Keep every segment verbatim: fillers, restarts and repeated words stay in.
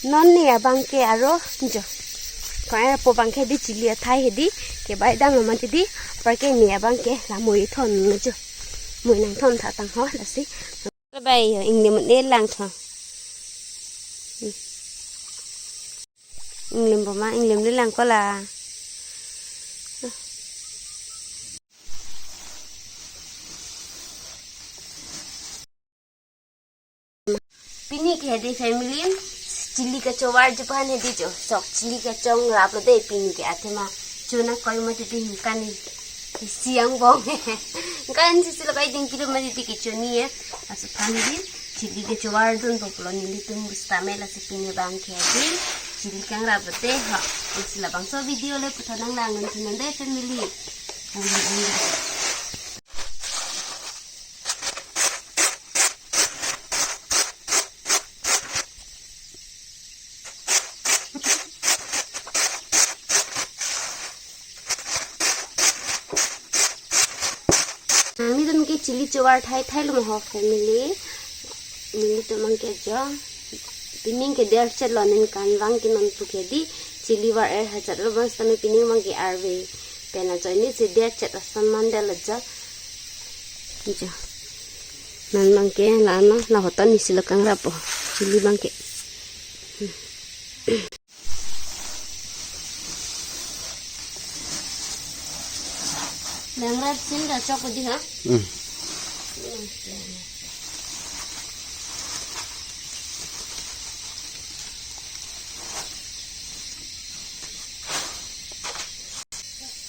Non ne abang ke aro jo. Ko-er apo abang ke di chili athai hedi. Kebai dam lo mati di. Apar ke ne abang ke la mui thon jo. Mui nangthon tha tang ho lasi. Bai yo, inglim ne lang tho. Inglim boma, inglim le lang ko la. Pini ke hedi family, chili kachovar jupan hedi jo. Sok chili kachongrap lo de pini ke athema. Chona koi mati di kan isi angbong. Kan sisi lo kai ding kilo mati di ke choni ya. Asu family, chili kachovar dunpo pulo nelitum bus tame, lasi pini abang ke hedi chili kangrap lo de ha. Isi labangso video le puthot nanglang nangthu non de family. Nelitum ke chili chovar thai thai lo ma ho family. Nelitum abang ke jo. Pining ke der chet lo nen kan abang ke non pu ke di chili var-er hajat lo bang sitame pining abang ke arve pen ajoine si der chet ason mandel lo jo. Jo. Non abang ke la no, la hoton isi lo kangrap po. Chili abang ke. Langrap sin da chok di ha. Hmm.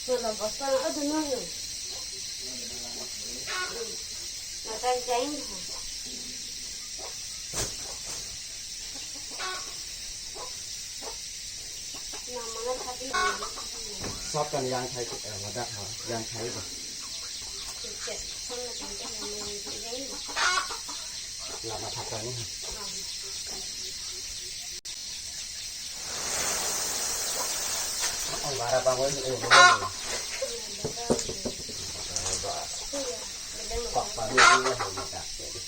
Wala basta na adu na yun. Natai jain ha. Sab kan yang thai, eh, ladak ha, yang thai ba. Lama thak ni. Ang bara pa mo ni, eh, ni. Pak pa ni, ni, ni, ni, ni.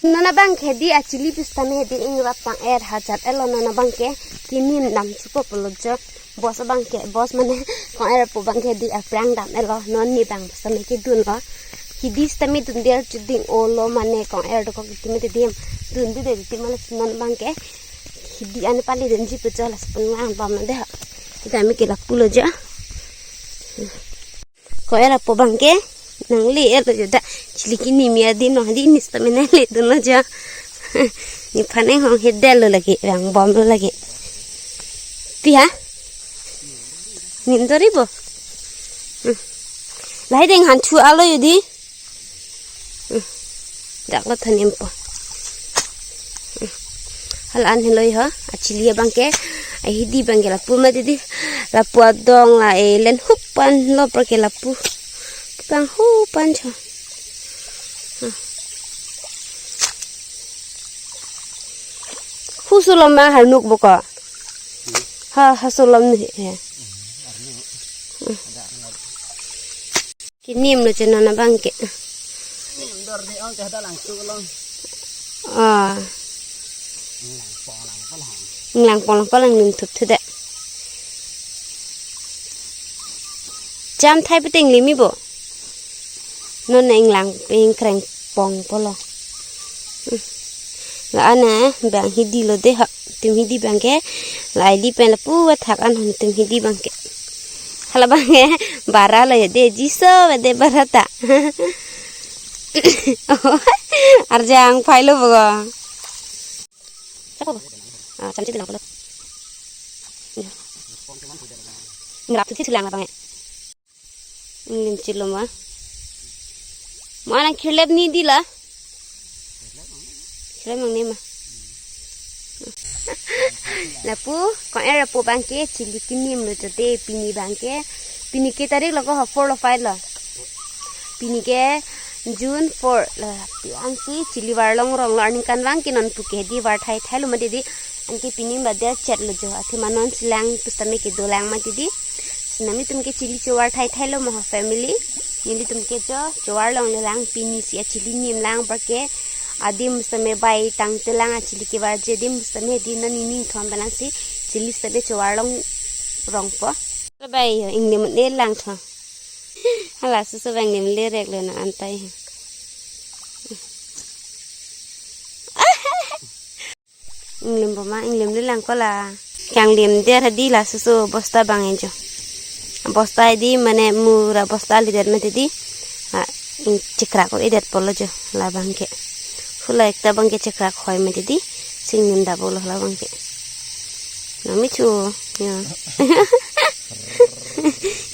Non abang ke di achili pusitame di ingrap tang-er hajat elo non abang ke kinim nam chupo pulo jo. Bos abang ke, bos mane kong-er apo abang ke di aphrang dam elo non ne abang pusitame kedun lo. Hidi sitame dun der chuding olo mane kong-er dokok itim te dim. Dun di de itim mane non abang ke. Hidi ane pali dunji pu jo lason ngang bam de ha. Kita mi ke lapu lo jo. Kong-er apo abang ke nangle-et lo jo da. Chili kini mi adi no di nis ta mena le dun lo jo. Nephan inghong hedel lo lake, vang bom lo lake. Pi ha? Nim dori bo. Hmm. Lahai deng han chu alo yo di. Hmm. Dak lo thanem po. Hmm. Hala an heloi ho, achili abang ke, ahidi abang ke lapu mati di, lapu adong la elen hup pan lo apar ke lapu, pang hup pan cho. Hmm. Husulom ma harnuk boko. Ha, hasulom ni he. Hmm. Kinim lo chena na abang ke. Nim dor de ong ke da lang su long. Ah. Lang pong lang ko lang. Lang pong lang ko lang nim thup thu de. Cham thai peting limi bo. Non na inglang peng kreng pong polo. Hmm. La ana abang hidi lo de ha. Tim hidi abang ke. La ili pen lapu athak an hon tim hidi abang ke. Hala abang ke bara lo ya de, jiso ba de bara ta. Arjang phai lo bogo. Siapa bo? Ah, chamchi dilang pulo. Ngrap thuthi thulang abang ya. Inglim chilo ma. Mana khirlep ni dila. Khirlep mang ni ma. Lapu, ko-er apo abang ke chili kinim lo jo de pini abang ke. Pini ke tarik lo ko ha, four lo five lo. Pini ke June four lo. Pi-an si chili varlong rong lo, aningkan abang ke non puke di var thai thai lo mati di. Anke pini ba der chet lo jo. Athema non si lang pusitame kedo lang mati di. Si nanglitum ke chili chovar thai thai lo mo ha family. Nelitum ke jo chovar longle lang, pini si achili nim lang apar ke. Adim pusitame bai tangte lang achili kevarji adim pusitame di, non ningthom abang si chili sitame chovar long rongpo. Bai yo, inglim le lang tho. Hala susu abang inglim le rek lo na antai. Inglim bo ma, inglim le lang ko la. Kanglim der hadi la susu bosta abang enjo. Bosta hadi mane mura bosta lider mati di. Ah, ing chikrak ko edet polo jo la abang ke. Hula ekta abang ke chikrak hoi mati di. Si inglim dabo lo la abang ke. Nami chu. Ya.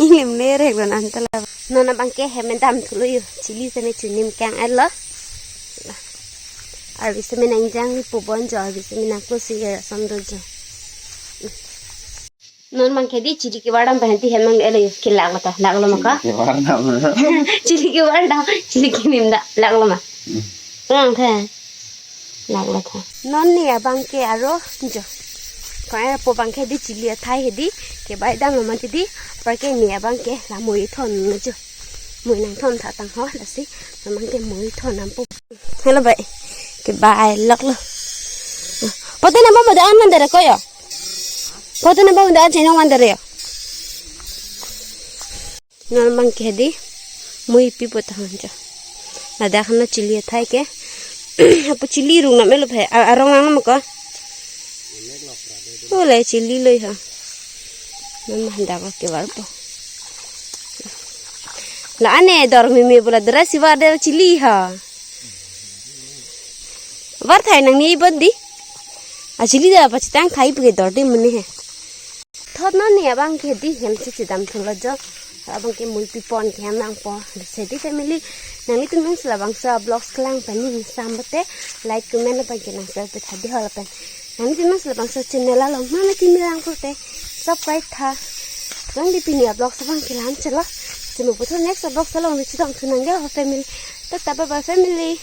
Inglim le rek lo na anta la. Non abang ke hem dam thulo yo. Chili sitame chunim kang-et lo. Arvi sitame nangjang pubon jo, arvi sitame nangklo si ya sam do jo. Non abang ke di chili kevar dam pen di hem nang elo yo, kelak lo ta, lak lo ma ko. Kevar dam lo. Chili kevar dam, chili kinim dam, lak lo ma. Hmm. Lang the. Lak lo tha. Non ne abang ke aro jo. Ko-er apo abang ke di chili athai hedi kebai dam lo mati di. Apar ke ne abang ke la mui thon lo jo. Mui nangthon tha tang ho, lasi abang ke mui thon nampo. Hello bai. Kebai lak lo. Pote na bom da an man dere ko yo. Pote na bom da an chenong man dere yo. Non abang ke di mui pipo ta han jo. Ladak na chili athai ke. Apo chili rung nam elo phe. A-, arong lang nam ko. Ole chili lo ha. Non ma dak kevar po. La ane dor mimi bola dera si var der chili ha. Var thai nangni bon di. Achili da pachitang khai puke dor de mene he. Thot non ne abang ke di hem si chedam thulo jo. Abang ke mui pipon ke hem nangpo. Lasi di family, nanglitum si labangso vlogs kelang pen ning sam bate, like, comment abang ke nang share pe tha di ho lapen. Nanglitum si labangso channel along mane kimi lang pute subscribe tha. Bang di pini vlogs abang ke lam chelo. Chemo puthot next vlogs along ni chitong thunang ya ho family. Tata bye bye family.